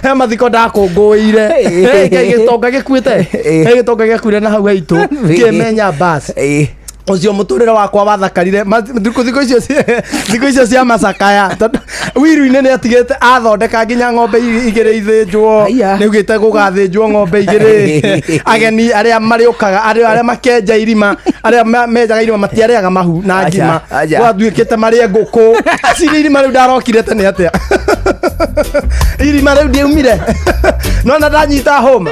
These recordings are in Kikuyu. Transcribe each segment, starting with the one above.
He mathiko ndakũngũĩire. He gĩtonga gĩkuĩte, he gĩtonga gĩakuire na hau haitũ kĩmenya bas. Ũcio mũtũrĩre wakwa wathakarire thikũ icio cia macakaya, tondũ wiru-inĩ nĩ atigĩte athondeka nginya ng'ombe igĩrĩ ithĩnjwo. Haiya. Nĩ augĩte gũgathĩnjwo ng'ombe igĩrĩ, ageni arĩa marĩũkaga, arĩa makenja irima, arĩa menjaga irima matiarĩaga mahu na Acha, ngima. acha. Gwatuĩkĩte marĩe ngũkũ. Cirĩ irima rĩu ndarokire tene atĩa, irima rĩu ndiaumire, nona ndanyita hũma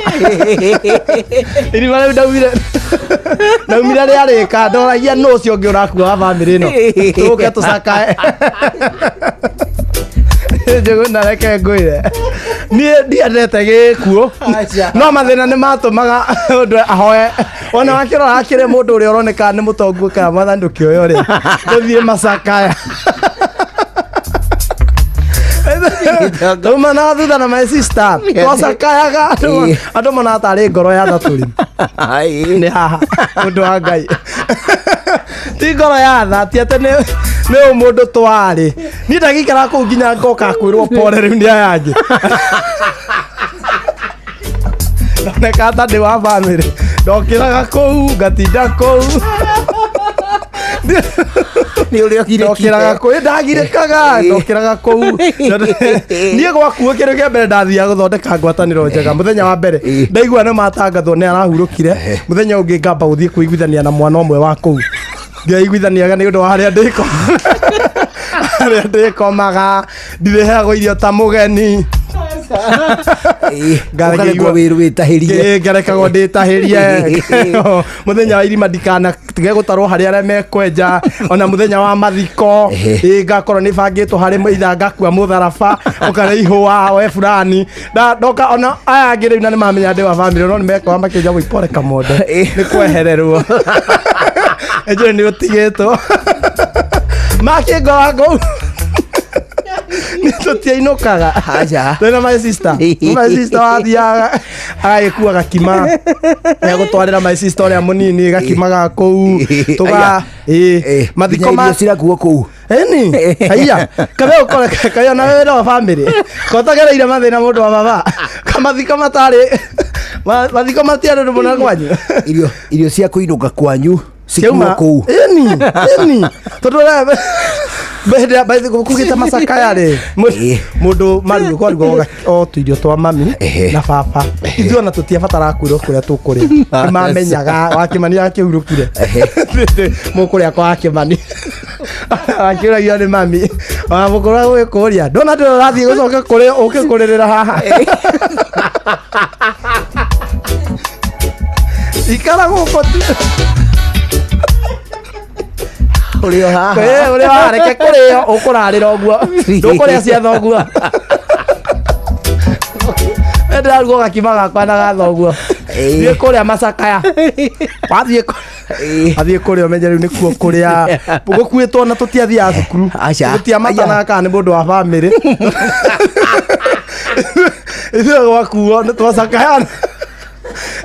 irima rĩu ndaumire, ndaumire rĩarĩka, ndoragia nũ ũcio ũngĩ ũrakua wa bamĩrĩ ĩno, tũke tũcakae. Njũgũna, reke ngwĩre, niĩ ndiendete gĩkuũ. Acha. No mathĩna nĩ matũmaga ũndũ ahoe, ona wakĩrora akĩrĩ mũndũ ũrĩa ũroneka nĩ mũtongu, kana mwathani ndũkĩoya ũrĩa tũthiĩ macakaya. Tuma na thutha na my sister twacakayaga, andũ monaga tarĩ ngoro ya tha tũrĩ nĩ haha. Mũndũ wa Ngai, ti ngoro ya tha, ti atĩ nĩ ũmũndũ twarĩ. Niĩ ndagĩikara kũu nginya ngoka kwĩrwo pore rĩu nĩ aya angĩ, ndoneka ta ndĩ wa bamĩrĩ, ndokĩraga kũu ngatinda kũu. Nĩ ũrĩa ũgirĩkire. Ndokĩraga kũu, ndagirĩkaga, ndokĩraga kũu. Niĩ gwakuo, kĩndũ kĩa mbere ndathiaga gũthondeka ngwatanĩro njega mũthenya wa mbere ndaigua nĩ matangathwo nĩ arahurũkire, mũthenya ũngĩ ngamba gũthiĩ kũiguithania na mwana ũmwe wa kũu, ngĩiguithaniaga nĩ ũndũ wa harĩa ndĩko harĩa ndĩkomaga, ndirĩheagwo irio ta mũgeni. Ũkarekwo wĩrũ wĩtahĩrie. Ngarekagwo ndĩtahĩrie mũthenya wa irima, ndikana tige gũtarwo harĩ arĩa mekwenja, ona mũthenya wa mathiko. Ngakorwo nĩ bangĩtwo harĩ itha ngakua mũtharaba ũkana ihũa we fulani. Ndoka ona aya angĩ rĩu na nĩ mamenya ndĩ wa bamĩrĩ, no nĩ mekoa makĩnja mũipore kamondo nĩ kwehererwo njũĩ nĩ ũtigĩtwo makĩngora kũu nĩ tũtiainũkaga. Aca. Twĩna my sister, my sister wathiaga agagĩkua gakima, egũtwarĩra my sister ũrĩa mũnini gakima ga kũu tũga ĩ mathiko ma ma irio cirakuo kũu. Eni haiya kabe ukore kayo na wĩra wa family kotagereire mathĩna, mũndũ wa baba, kamathiko matarĩ mathiko matiarĩ ũndũ mũna kwanyu. Irio cia kũinũka kwanyu cikuo Ciauma- kũu. Ĩni tondũ kugĩte macakaya rĩ, mũndũ marugo kwarugwo o tũirio twa mami na baba, ithuĩ ona tũtiabataraga kwĩrwo kũrĩa tũkũrĩa, nĩmamenyaga wakĩmani akĩhurũkire mũkũrĩa kwa wakĩmani, akĩũragio nĩ mami ona mũkũrũ agũgĩkũria, ndona ndĩrĩ ũrathiĩ gũcoka kũrĩa ũke kũrĩrĩra haha, ikara gũkũ tu. Ũrĩ o haha. Ũrĩa wareke kũrĩo ũkũrarĩra ũguo, ndũkũrĩa cia thoguo. Ndĩraruga gakima gakwa na ga thoguo. Thiĩ kũrĩa macakaya, wathiĩ athiĩ kũrĩa ũmenye rĩu nĩkuo kũrĩa gũkuĩtwo, na tũtiathiaga cukuru. Aca. Tũtiamatanaga kana nĩ mũndũ wa bamĩrĩ. Ithuĩ gwakuo nĩ twacakaya,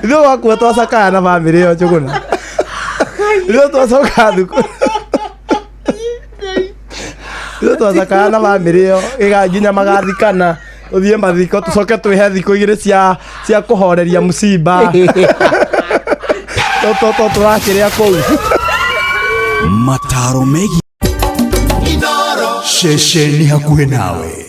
ithuĩ gwakuo twacakaya na bamĩrĩ ĩyo. Njũgũna, ithuĩ twacoka thukuru, ithuĩ twacakaya na bamĩrĩ ĩyo ĩga nginya magathikana, ũthiĩ mathiko, tũcoke twĩhe thikũ 2 cia kũhoreria mũcimba tũrakĩrĩa kũu. Mataro megiĩ ceceni hakuhĩ nawe.